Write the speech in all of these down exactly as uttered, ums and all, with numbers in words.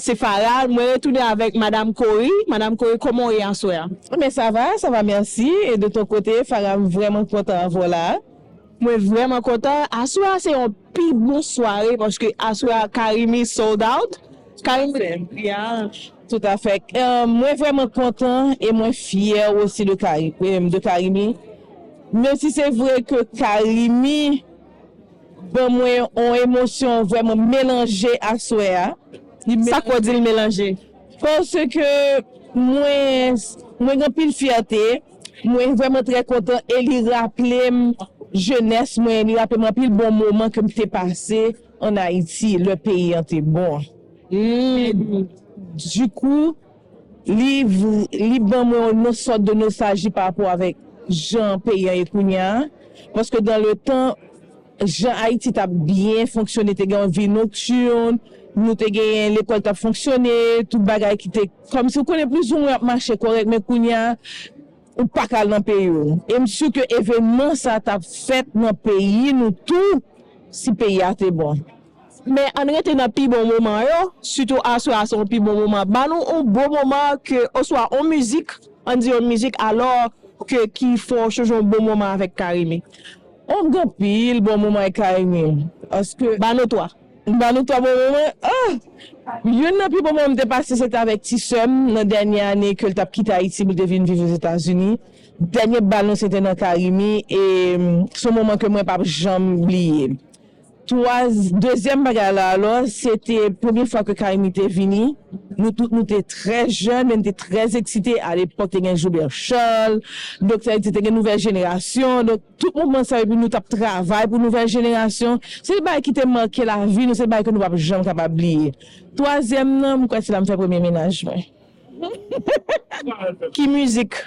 Se Farah, mwen retounen avèk Madam Cory. Madam Cory, kòman w ye aswè a? Mais ça va, ça va, merci. Et de ton côté, Farah, m vrèman kontan avè w la. Mwen vrèman kontan. Aswè a se yon pi bon sware paske aswè a Carimi sold out. Carimi, yeah. Tout à fait. Euh, mwen vrèman kontan e mwen fyè osi de Carimi. De Carimi. Menm si se vre ke Carimi ban mwen yon emosyon vrèman melanje aswè a. Sa k fè w di l melanje? Paske mwen, mwen gen anpil fyète, mwen vrèman trè kontan e li raple m jenès mwen, li raple m anpil bon moman ke m te pase an Ayiti, lè peyi an te bon. Mm. Dikou, li, li ban mwen yon sòt de nostalji pa rapò avèk jan peyi an ye kounye a. Paske dans le temps, jan Ayiti t ap byen fonksyone, te gen yon vi noktin, nou te genyen lekòl t ap fonksyone, tout bagay ki te kòmsi w konnen plizoumwen ap mache kòrèk, men kounye a, ou pa ka al nan peyi w. E m si ke evènman sa t ap fèt nan peyi nou tou, si peyi a te bon. Men ann rete nan pi bon moman yo, sitou aswè a se yon pi bon moman. Ban nou yon bon moman ke, oswa yon mizik, ann di yon mizik alò ke ki fè w chonje yon bon moman avèk Carimi. Oh, m gen anpil bon moman ak Carimi. Paske. Ban nou twa. M ban nou twa bon moman. Ah! Youn nan pi bon moman m te pase, se te avèk ti sè m nan dènye ane ke l t ap kite Ayiti pou l te vin viv Ozetazini. Dènye bal nou se te nan Carimi e mm, se yon moman ke mwen p ap janm bliye. Twa, dezyèm bagay la alò, se te premye fwa ke Carimi te vini. Nou tout nou te trè jèn, men nou te trè eksite. Alepòk, te gen Joubert Charles, donk sa vle di te gen nouvèl jenerasyon. Donk, tout moman sa yo, epi nou t ap travay pou nouvèl jenerasyon. Se de bagay ki te make lavi nou, se de bagay ke nou p ap janm kapab bliye. Twazyèm nan, m kwè se la m fè premye mennaj mwen. Ki mizik?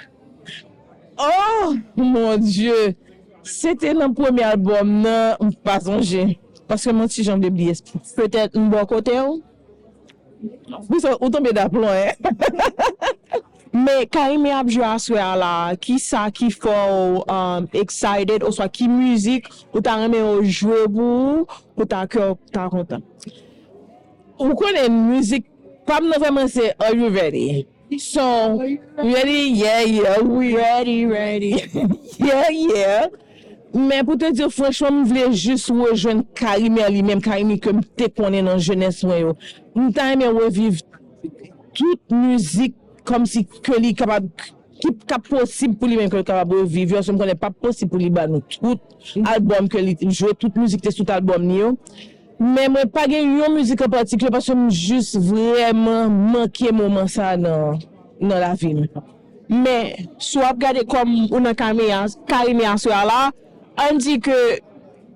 Oh, mon Dieu! Se te nan premye albòm nan, m pa sonje. Paske m yon ti jan vle bliye. Petèt m bò kote w? Ou sa, ou tonbe daplon, hein? Men Carimi ap jwe aswè a la, ki sa ki fè w um, excited, oswa ki mizik ou ta renmen yo jwe pou ou, pou ta kè w ta kontan? Ou konnen mizik pa m nan vrèman se Are you ready? So, ready? Yeah, yeah, wi. Ready, ready. Yeah, yeah. Men pou te di w franchman, m vle jis rejwenn Carimi an li menm, Carimi ke m te konnen nan jenès mwen yo. M ta renmen reviv tout mizik kòmsi ke li kapab, ki ka posib pou li menm ke li kapab reviv yo, paske m konnen p ap posib pou li ba nou tout albòm ke li jwe, tout mizik te sou albòm li yo. Men mwen pa gen yon mizik an patikilye paske m jis vrèman manke moman sa nan, nan lavi m. Men, si w ap gade kòm ou nan Carimi a, Carimi aswè a la, ann di ke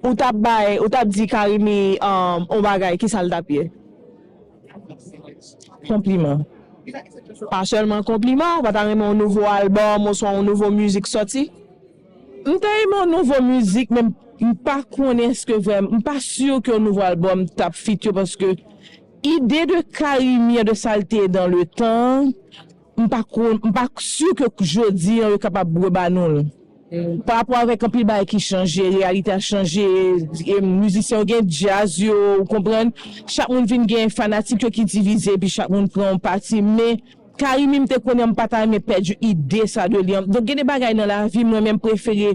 ou t ap bay, ou t ap di Carimi um, yon bagay, ki sa l t ap ye? Konpliman. Pa sèlman konpliman, ou pa ta renmen yon nouvo albòm oswa yon nouvo mizik sòti? M ta renmen yon nouvo mizik, men m pa konnen èske vrèman, m pa si ke yon nouvo albòm t ap fit yo, paske ide de Carimi an, de sa l te ye dans le temps, m pa konn, m pa si ke jodi an yo kapab reba nou l. Pa rapò avèk anpil bagay ki chanje, reyalite a chanje, e mizisyen yo gen djaz yo, ou konprann? Chak moun vin gen fanatik yo ki divize, epi chak moun pran yon pati, men Carimi m te konnen m pa ta renmen pèdi ide sa de li an. Donk gen de bagay nan lavi mwen menm prefere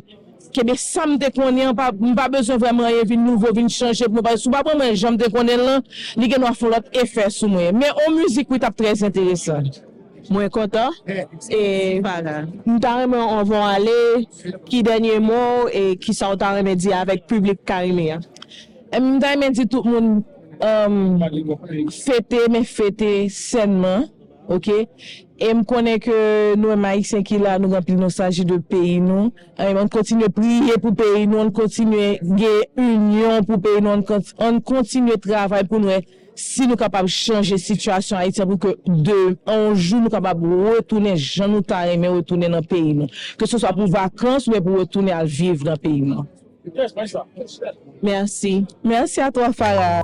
kenbe sa m te konnen an, pa, m pa bezwen vrèman anyen vin nouvo, vin chanje pou mwen. Paske si w pa pran mwen jan m te konnen l lan, li gen dwa fè yon lòt efè sou mwen. Men yon mizik wi t ap trè enteresan. Mwen kontan. E m ta renmen w anvan w ale, ki dènye mo w e ki sa w ta renmen di avèk piblik Carimi an? M ta renmen di tout moun um, fete, men fete sènman, oke? E m konnen ke nou menm Ayisyen ki la, nou gen anpil nostalji de peyi nou. Ann kontinye priye pou peyi nou, ann kontinye gen inyon pou peyi nou, ann kontinye travay pou nou wè si nou kapab chanje sitiyasyon Ayiti an pou ke de yon jou nou kapab retounen jan nou ta renmen retounen nan peyi nou. Ke se swa pou vakans oubyen pou retounen al viv nan peyi nou. Mèsi. Mèsi a twa, Farah.